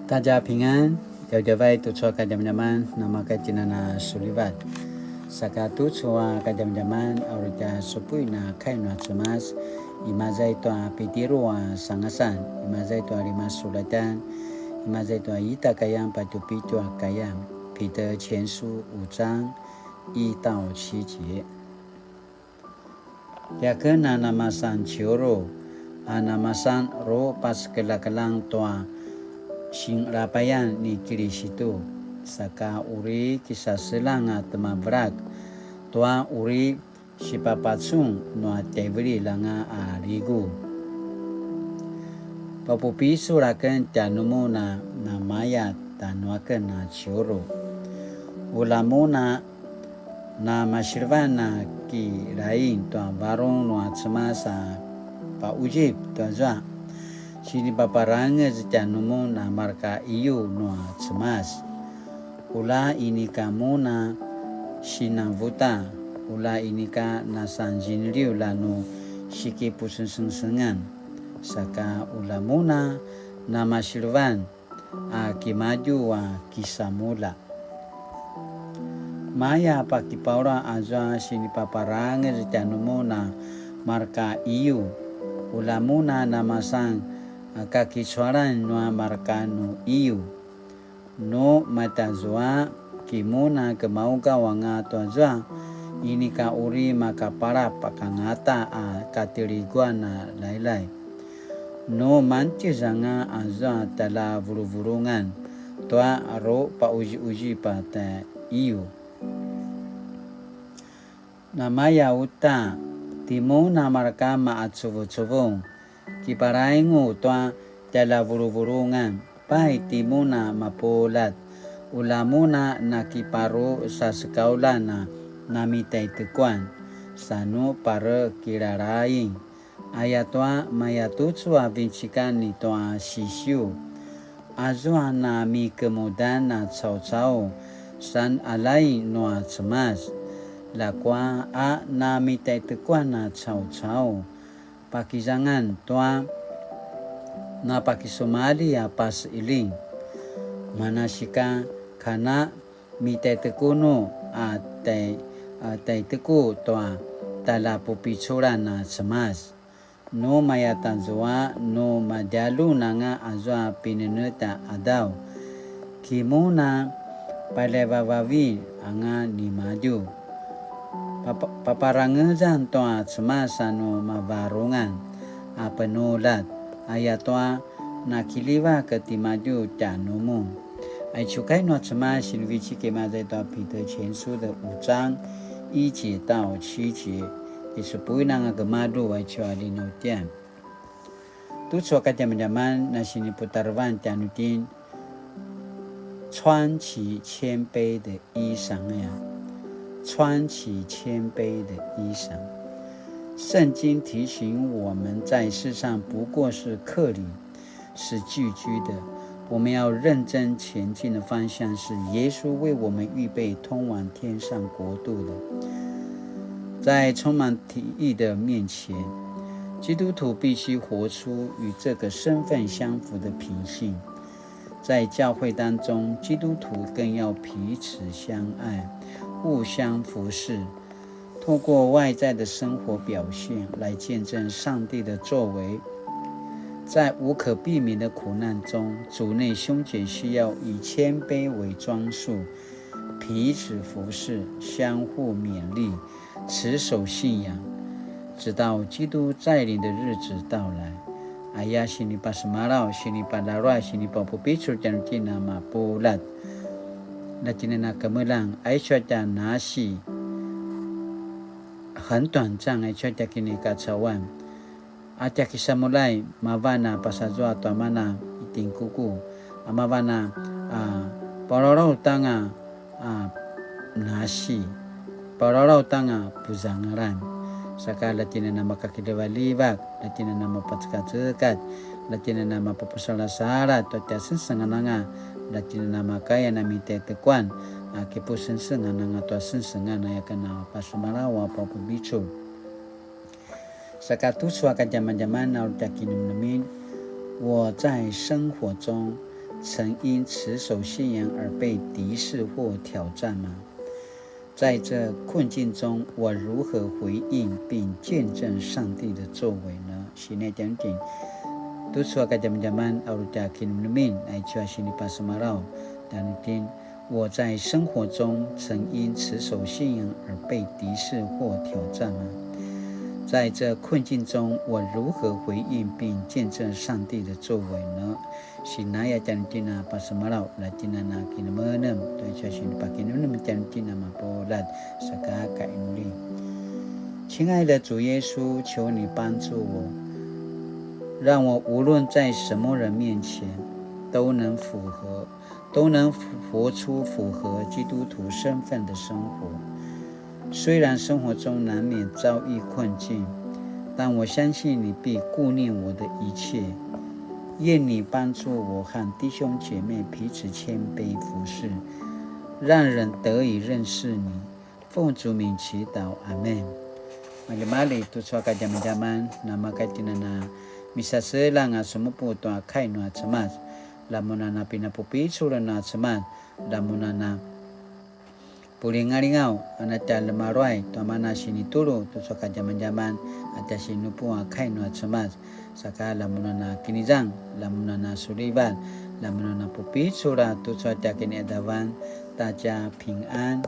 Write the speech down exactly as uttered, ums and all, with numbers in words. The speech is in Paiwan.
大家平安, djavadjavai tucu a kadjamadjaman, namakatjinana sulivat. Saka tucu a kadjamadjaman, a uri tja supuin a kai nua Cemas, imaza i tua Pitiru a sangasan, imaza i tua lima sulatjan, imaza i tua ita kayang patju pitju a kayang, 彼得前书五章一到七节. Tiaken a namasan ciuru, a namasan ru pasekeljakeljang tua sinrapayan ni Kilisitu, saka uri kisaseljang a temavelak tua uri sipapacun nua tjaivililj anga a ligu. Papupicul aken tjanumun a namaya tjanuaken a ciuru. Ula mun a namasilvan a kilaing tua varung nua Cemas a paudjip tuazua, sinipaparangez tjanumun a marka iyu nua Cemas. Ula inika mun a sinavuta, ula inika nasanzinliu la nu sikipusengsengan, saka ula mun a namasilvan a kimadju a kisamulja. Maya pakipaula azua sinipaparangez tjanumun a marka iyu, ula mun a namasan a kakicualan nua marka nu iyu. Nu matazua, kimun a gemaugaw anga tuazua, inika uri makapalap pakangata a katiliguan a lailai. Nu mantjez anga azua tjalavuluvulungan tua ru pauziuzi pata iyu. Namaya uta, timun a marka ma'acuvucuvung, kiparaingu tua tjalavuluvulungan, pai timun a mapuljat, ula mun a nakiparu sasekaulan a namitaitekuan, sa nu parekilalaing. Ayatua mayatucu a vincikan i tua Sisiu, azua namikemudan a caucau, san alaing nua Cemas, ljakua a namitaitekuan a caucau, pakizangan tua napakisumalji a pasiling. Manasika kana mitaitekunu a tai-, a taiteku tua tjaljapupiculan a Cemas. Nu mayatazua, nu madjaljun anga azua pinenetj a qadaw, kimun a paljavavavin anga nimadju. Papa-, paparangezan tua Cemas a nu mavarungan a penuljat, ayatua nakiljivak timadju tjanumun. Aicu kai nua Cemas sinivecik imaza i tua 彼得前書的五章一节到七节, i supuin anga gemadju aicu a linautjan. Tucu a kadjamadjaman na siniputarevan tjanuitjen, 穿起谦卑的衣裳呀，穿起谦卑的衣裳。圣经提醒我们，在世上不过是客旅，是寄居的。我们要认真前进的方向是耶稣为我们预备通往天上国度的。在充满敌意的面前，基督徒必须活出与这个身份相符的品性。在教会当中，基督徒更要彼此相爱，互相服侍，透过外在的生活表现来见证上帝的作为。在无可避免的苦难中，主内兄姐需要以谦卑为装束，彼此服侍，相互勉励，持守信仰，直到基督再临的日子到来。Aya sinipasemalaw, sinipalalua, sinipapupicul tjanuitjen a mapuljat. Latjinana kemeljang, aicu a tja nasi, 很短暂, aicu a tja kinikacauan. A tja kisamulja i mavan a pasazua tua mana i tinkuku, a mavan a, a, palalaut anga, a, nasi, palalaut anga puzangalan. Saka latjinana makakiljivaljivak, latjinana mapacekacekad, latjinana mapapusalasaladj tua tja sengsengan anga, latjinana makaya namitaitekuan a kipusengsengan anga tua sengsengan aya ken a pasemalaw a papupicul. Saka tucu a kadjamadjaman a uri tja kinemenemen, 我在生活中曾因持守信仰而被敌视或挑战吗？在这困境中，我如何回应并见证上帝的作为呢？Sini tjanuitjen, tucu a kadjamadjaman a uri tja kinemenemen, aicu a sinipasemalaw tjanuitjen, 我在生活中曾因持守信仰而被敌视或挑战吗？在这困境中，我如何回应并见证上帝的作为呢？Sinaya tjanuitjen a pasemalaw, la tjinana kinemenem, tua aicu a sinipakinemenem tjanuitjen a mapuljat, saka kainuli. 亲爱的主耶稣，求你帮助我，让我无论在什么人面前，都能符合，都能活出符合基督徒身份的生活。虽然生活中难免遭遇困境，但我相信你必顾念我的一切。愿你帮助我和弟兄姐妹彼此谦卑服侍，让人得以认识你。奉主名祈祷，阿们。Maljimalji, tucu a kadjamadjaman, namaka tjinana misaseljang a semupu tua kai nua Cemas. La mun a na pinapupicul nua Cemas, la mun a na pulingalingaw, a na tja lemaruay tua mana sinitulu tucu a kadjamadjaman, a tja sinupu a kai nua Cemas. Saka la mun a na kinizang, la mun a na sulivat, la mun a na pupicul a tucu a tja kiniqadavan, ta tja 平安.